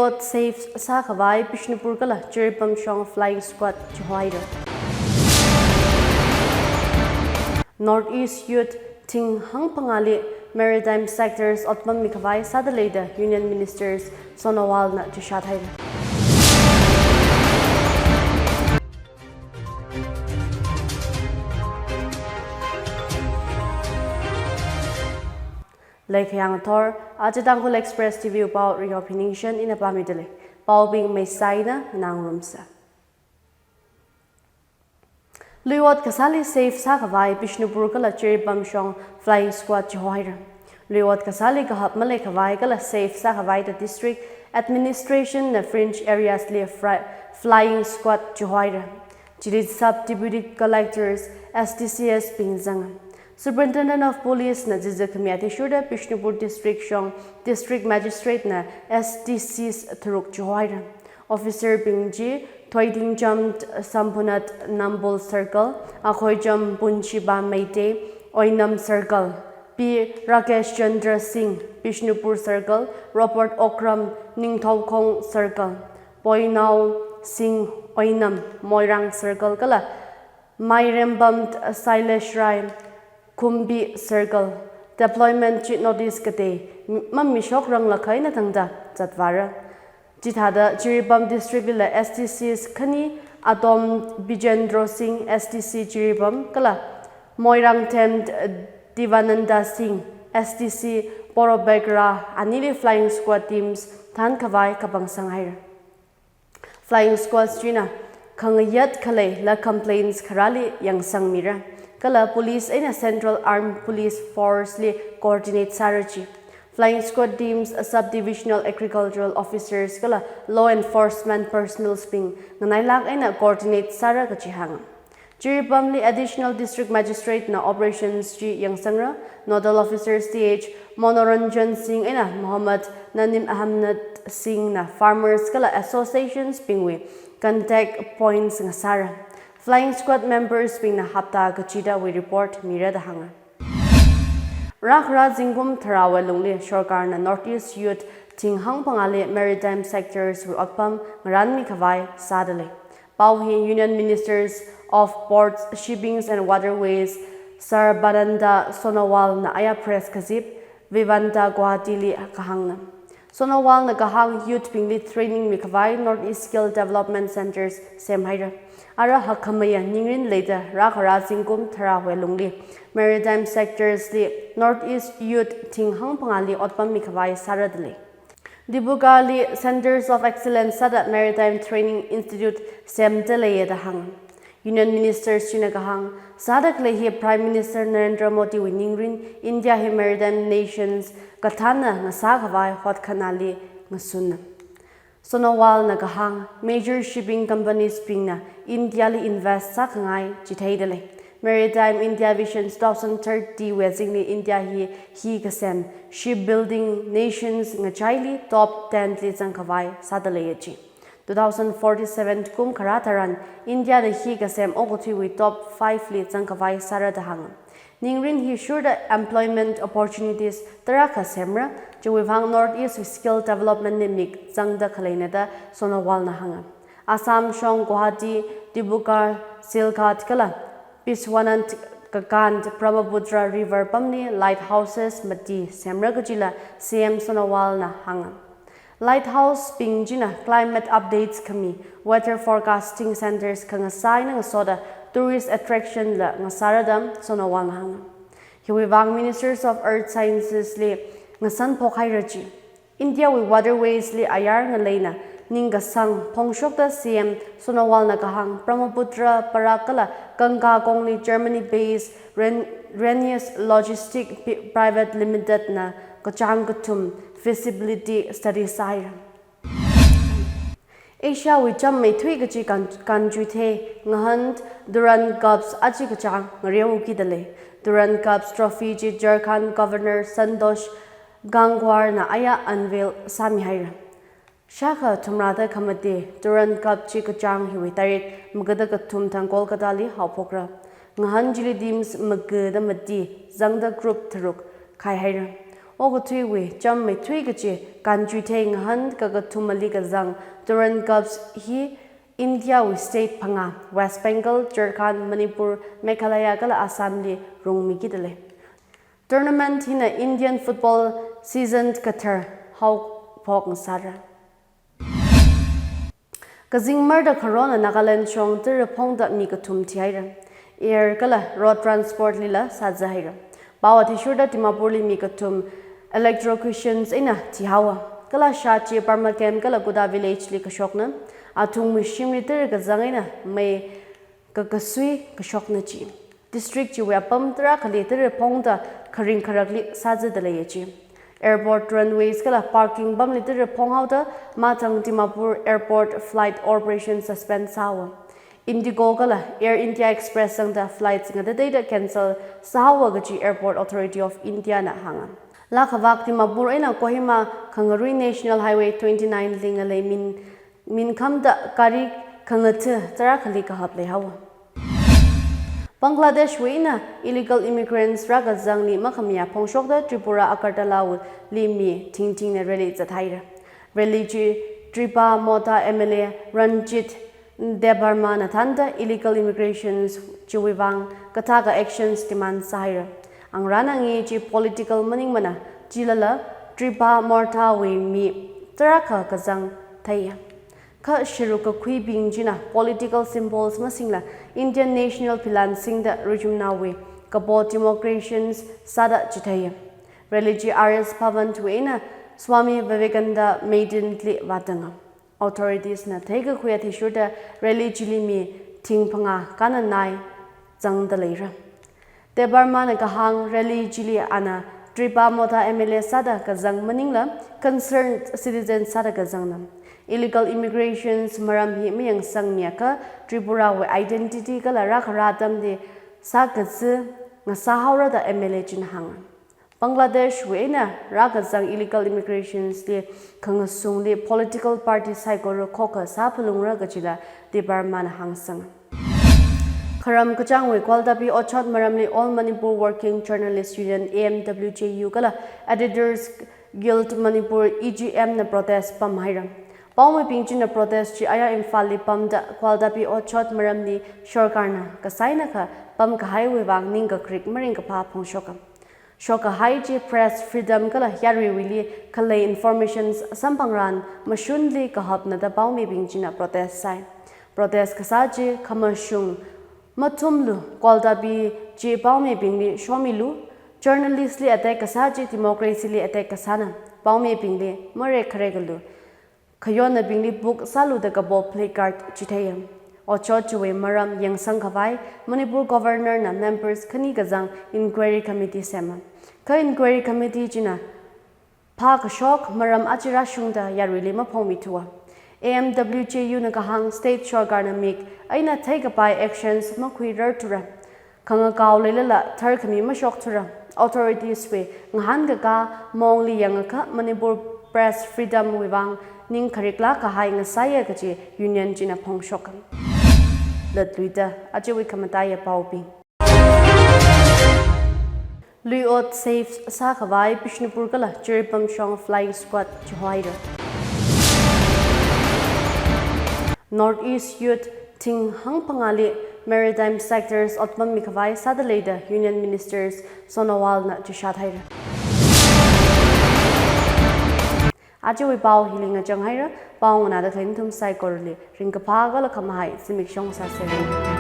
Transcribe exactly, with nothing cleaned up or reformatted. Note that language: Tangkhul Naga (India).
Ot safe sākhavai Bishnupur kala Jiribam shong flying squad chihoira. North East Youth thing hangphangāli maritime sectors otpam mikhavai sādalei da Union Ministers Sonowal na chishat haira. Leikhayang thor, aja Tangkhul Express T V wui pao Ringao Phiningshen ina pāmidalei. Paobing meisaina nganāngarumsa. Lui ot kasāli safe sākhavai Bishnupur kala Jiribam shong flying squad chihoira. Lui ot kasāli kahap maleikhavai kala safe sākhavai da district administration na fringe areas li fri-, flying squad chihoira. Chili sub deputy collectors, S D Cs bing zanga. Superintendent of Police na jijikhami athishurda Bishnupur district shong district magistrate na S D Cs tharuk chihoira. Officer bing chi Thoidingcham Samphunat Nambol Circle, Akhoicham Punshiba Meitei Oinam Circle, P Rakesh Chandra Singh Bishnupur Circle, Robert Okram Ningthoukhong Circle, Poinao Singh Oinam Moirang Circle kala Mairembam Sailesh Rai Khumbi Circle. Deployment chi notice katei mamishokrang lakhaina tangda zatvāra. Chithāda Jiribam district lila S D Cs khani Atom Bijendra Singh S D C Jiribam kala Moirang Them Divananda Singh S D C Porobekra anili flying squad teams thānkhavai kapangsang haira. Flying squads china khangayat khaleila complaints kharāli yangsangmira. Kala police eina Central Armed Police Force li coordinate sāra chi. Flying squad teams, sub-divisional agricultural officers kala law enforcement personnel bing nganailāk eina coordinate sāra kachi hānga. Jiribamli Additional District Magistrate na operations chi yangsangra, Nodal Officers Th Monoranjan Singh eina Mohammad Naeem Ahmed Singh na farmers kala associations bingwui contact points ngasāra. Flying squad members bingna hapta kachidawui report mira da hānga. Rākhara zingkum tharāwui lungli sorkarna North East Youth thing hangphangāli maritime sectors wui otpam ngaranmikhavai sādalei. Pao hi Union Ministers of Ports, Shippings and Waterways Sarbananda Sonowal na aya press kazip Vivanta Guwahati li kahāngna. Sonowal na kahāng youth bingli training mikhavai North East Skill Development Centers semhaira. Ara hakkhamaya ningrin leida rākhara zingkum tharāwui lungli maritime sectors li North East Youth thing hangphangāli otpam mikhavai sāradalei. Dibrugarhli Centers of Excellence sāda Maritime Training Institute semdaleiya da hānga. Union Minister china kahāng, sādakhalei hi Prime Minister Narendra Modi wui ningrin India hi maritime nations kathānna ngasākhavai hotkhanāli ngasunna. Sonowal na kahāng, major shipping companies bingna India li invest sākhangai chitheidalei. Maritime India Vision two thousand thirty wui azingli India hi hi kasem shipbuilding nations ngachaili top ten li zangkhavai sādaleiya chi. Two thousand forty-seven kum kharā tharan India na hi kasem okathuiwui top five li zangkhavai sāra da hānga. Ningrin hi shurda employment opportunities tarākha semra, chiwui vang North East skill development li mik zangda khaleina da Sonowal na hānga. Assam shong Guwahati, Dibrugarh, Silghat kala Biswanath Kakkand Brahmaputra River pamli lighthouses mati semra kachila C M Sonowal na hānga. Lighthouse bing china climate updates khami weather forecasting centers khangasā eina ngasoda tourist attraction la ngasāra da Sonowal na hānga. Hiwui vang Ministers of Earth Sciences li ngasanphok haira chi. India wui waterways li ayar ngaleina ningkasang phongshokta C M Sonowal na kahāng Brahmaputra, Barak kala Ganga kongli Germany based Ren-, Renius Logistic P-, Private Limited na kachāng kathum feasibility study sāhaira. Asia wui chāmmeithui kachi kan-, kanchuithei ngahān Durand Cups achi kachāng ngareokidalei. Durand Cups trophy chi Jharkhand Governor Santosh Gangwar na aya unveil sāmihaira. Shākha thumrāda khamate Durand Cup chi kachāng hiwui tarik magada kathum thang Kolkata li haophokra. Ngahān chili teams magada mati zangda group tharuk khaihaira. Okathuiwui cham meithui kachi kanchuithei ngahān kakathumali kazang Durand Cups hi Indiawui state phangā, West Bengal, Jharkhand, Manipur, Meghalaya kala Assamli rungmikida lei. Tournament hina Indian football season kathar haophok ngasāra. Kazingmarda kharona Nagaland shong tara phongda mi kathum thihaira. Air kala road transport lila sāzahaira. Pao athishurda Dimapurli mi kathum electrocutions eina thihaowa. Kala shā chi Parma Camp kala Kuda village li kashokna. Athumwui shimli tara kazang eina mei kakasui kashokna chi. District chiwui apam tarākhali tara phongda kharing kharakli sāzada leiya chi. Airport runways kala parking pamli tara phonghaoda mathang Dimapur Airport flight operation suspend sāhaowa. Indigo kala Air India Express zangda flights ngatateida cancel sāhaowa kachi Airport Authority of India na hānga. Laa khavak Dimapur eina Kohima khangarui National Highway twenty-nine li ngalei min, minkhamda gari khangatha tarākhali kahap leihaowa. Bangladeshwui eina illegal immigrants rākazangli makhamayā phongshokda Tripura Agartala wui li mi thingthingna rally zathaira. Rally chi Tipra Motha M L A Ranjit Debbarma na thānda illegal immigrations chiwui vang kathākha actions demand sāhaira. Angarāna ngi chi political maningmana, chilala Tipra Motha wui mi tarākha kazang theiya. Kha sharuk kakhuibing china political symbols masingla Indian national philan singda Rijumnawui kapo democrations sāda chitheiya. Rally chi R S Bhavan wui eina Swami Vivekananda Maidan li vātanga. Authorities na theikakhui athishurda rally chili mi thing phangā kananai zangda leira. Debbarma na kahāng rally chili ana Tipra Motha M L A sāda kazang maningla concerned citizen sāda kazangna. Illegal immigrations maram hi mayangsangmiakha Tripurawui identity kala rākhara atamli sākazi ngasāhaora da M L A china hānga. Bangladeshwui eina rākazang illegal immigrations li khangasungli political party saikora khokha sāphalungra kachila Debbarma na hāngsanga. Kharam kachāngwui Gwaltabi otshot maramli All Manipur Working Journalist Union, A M W J U kala Editors Guild Manipur, E G M na protest pamhaira. Paomibing china protest chi aya Imphalli pamda Gwaltabi otshot maramli sorkarna kasainakha pamkahaiwui vang ningkakrik maringkaphā phongshoka. Shokkahai chi press freedom kala yaruiwuili khalei informations samphangrān mashunli kahapna da paomibing china protest sāi. Protest kasā chi khamashung mathumlu, Gwaltabi chi paomibingli shomilu, journalist li attack kasā chi democracy li attack kasāna, paomibingli marekkharekalu, khayonnabingli book sālu da kapo placard chitheiya. Otshot chiwui maram yangsangkhavai Manipur Governor na members khani kazang inquiry committee sema. Kha inquiry committee china phākashok maram aja rāshungda yaruili maphongmithua. A M W J U na kahāng state sorkarna mik eina theikapai actions makhuirarthura. Khangakao leilala tharkhami mashokthura. Authorities wui ngahānkakā maongli yangakha Manipur press freedom wui vang ningkhariklāk kahai ngasāya kachi union china phongshoka. Latluida ajawui khamataiya paobing. Lui ot safe sākhavai Bishnupur kala Jiribam shong flying squad chihoira. North East Youth thing hangphangāli maritime sectors otpam mikhavai sāda lei da Union Minister Sonowal na chishat haira. Ajawui pao hili ngachang haira, pao nganāda khalei nathum saikorali ringkaphā kala khamahai zimiksho sāsei.